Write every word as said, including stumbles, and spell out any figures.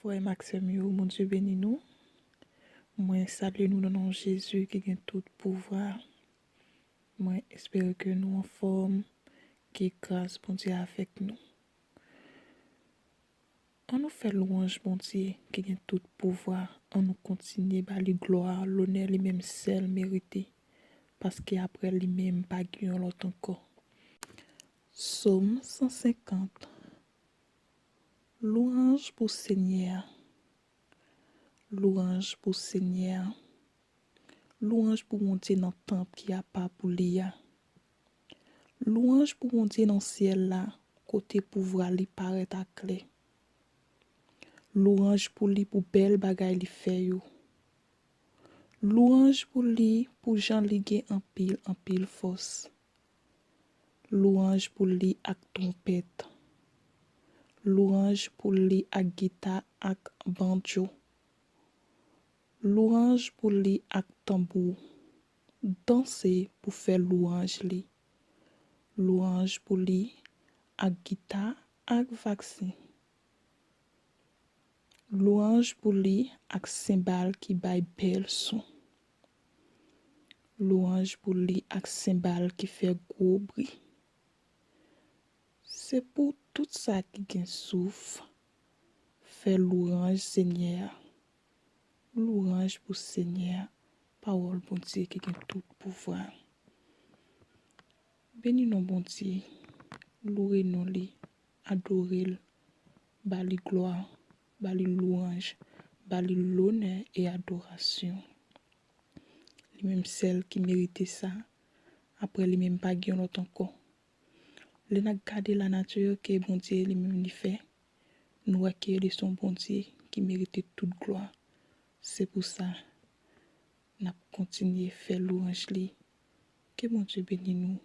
Frè m ak sè m yo, Bondye beni nou. Mwen salye nou nan non Jezi ki gen tout pouvwa. Mwen espere ke nou anfòm, ke gras Bondye avèk nou. Ann nou fè lwanj Bondye ki gen tout pouvwa. Ann nou kontinye ba li glwa, lonè li menm sèl merite, paske apre li menm pa gen yon lòt ankò. Sòm san senkant. Lwanj pou Senyè a. Lwanj pou Senyè a. Lwanj pou Bondye nan tanp ki apa pou li a. Lwanj pou Bondye nan syèl la, kote pouvwa li parèt aklè. Lwanj pou li pou bèl bagay li fè yo. Lwanj pou li pou jan li gen anpil, anpil fòs. Lwanj pou li ak twonpèt. Lwanj pou li ak gita ak bandjo. Lwanj pou li ak tanbou. Danse pou fè lwanj li. Lwanj pou li ak gita ak vaksin. Lwanj pou li ak senbal ki bay bèl son. Lwanj pou li ak senbal ki fè gwo bri. Se pou tout sa ki gen souf fè lwanj Senyè a. Lwanj pou Senyè a, pawòl Bondye ki gen tout pouvwa. Beni non Bondye, loure non li, adore l, ba li glwa, ba li lwanj, ba li lonè e adorasyon. Li menm sèl ki merite sa. Apre li menm pa gen lòt ankò. Lè n ap gade lanati ke Bondye li menm li fè, nou wè ke li se yon Bondye ki merite tout glwa. Se pou sa, n ap kontinye fè lwanj li. Ke Bondye beni nou.